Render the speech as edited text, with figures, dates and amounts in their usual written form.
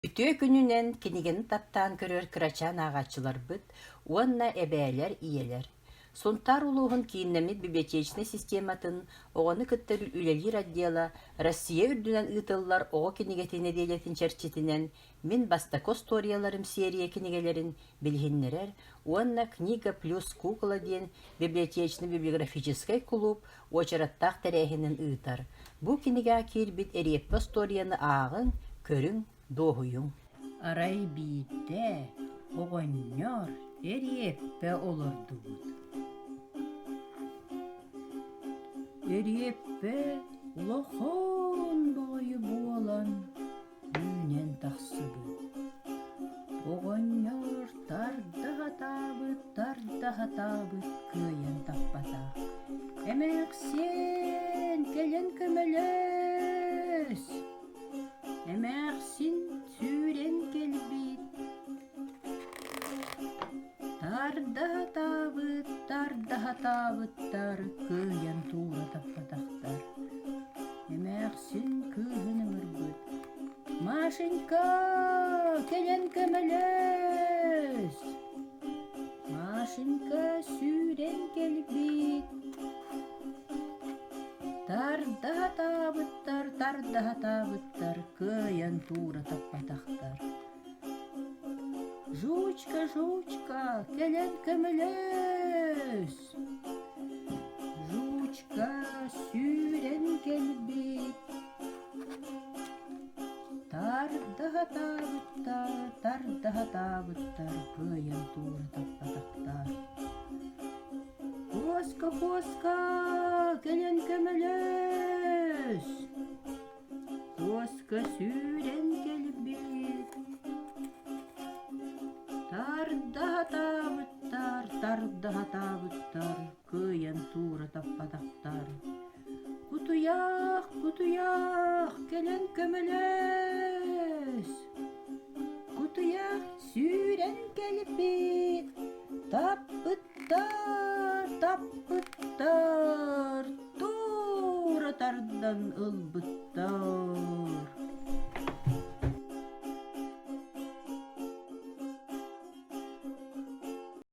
Үтүө күнүнэн кинигэни таптаан көрөр кырачаан ааҕааччыларбыт уонна эбээлэр, ийэлэр! Сунтаар улууһун кииннэммит библиотечнай систематын оҕону кытта үлэлиир отдела Россия үрдүнэн ыытыллар оҕо кинигэтин нэдиэлэтин чэрчитинэн «Мин бастакы остуоруйаларым» серия кинигэлэрин билиһиннэрэр уонна «Книга плюс кукла» диэн библиотечно-библиографическай кулууп уочараттаах тэрээһинин ыытар. Бу кинигэҕэ киирбит эриэппэ остуоруйаны ааҕыҥ, көрүҥ, дуоһуйуҥ. Арай биирдэ оҕонньор эриэппэ олордубут. Эриэппэ улахан баҕайы буолан үүнэн тахсыбыт. Оҕонньор тарда сатаабыт, тарда сатаабыт кыайан таппатах. Эмээхсиэн, кэлэн көмөлөс! Эмээхсин сүүрэн кэлбит. Тарда сатаабыт, тарда сатаабыттар, кыайан туура таппатахтар. Эмээхсин кыыһын ыҥырбыт: «Машенька, кэлэн көмөлөс!» Машенька сүүрэн кэлбит. Тарда сатаабыттар, тарда сатаабыттар, кыайан туура таппатахтар. «Жучка, жучка, кэлэн көмөлөс!» Жучка сүүрэн кэлбит. Тарда сатаабыттар, тарда сатаабыттар, кыайан туура таппатахтар. «Куоска, куоска, кэлэн көмөлөс!» Куоска сүүрэн кэлбит. Тарда сатаабыттар, тарда сатаабыттар, кыайан туура таппатахтар. Кутуйах, кутуйах, кэлэн көмөлөс! Кутуйах сүүрэн кэлбит, таппыттар, таппыттар, туура тардан ылбыттар.